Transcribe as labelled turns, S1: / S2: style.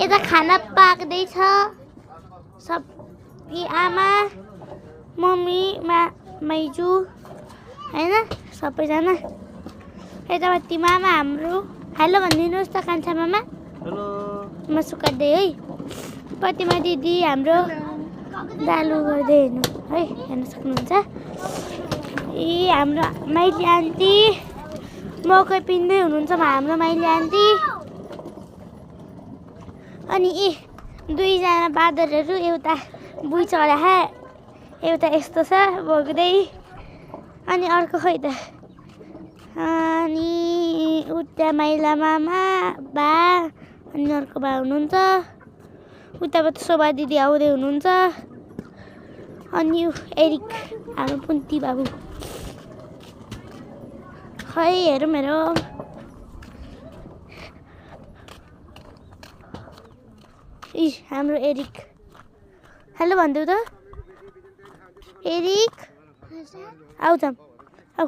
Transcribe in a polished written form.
S1: यता खाना पाक्दैछ सब आमा मम्मी माइजू हैन सबैजना यतापट्टि मामा हाम्रो हेलो भनिदिनुहोस् त कान्छा मामा
S2: हेलो
S1: मासु काट्दै है पतिमा दिदी हाम्रो दालु गर्दै हेर्नु है हेर्न सक्नुहुन्छ हाम्रो माइली आन्टी मकै पिन्दै हुनुहुन्छ हाम्रो माइली आन्टी अनि दुईजना बादरहरू एउटा बुइ चढा एउटा यस्तो छ भोग्दै अनि अर्को खै त अनि उता माइला मामा बा अनि अर्को बा हुनुहुन्छ उताबाट शोभा दिदी आउँदै हुनुहुन्छ अनि एरिक हाम्रो पुन्ती बाबु खै हेरौँ हाम्रो एरिक हेलो भनिदेऊ त एरिक आऊ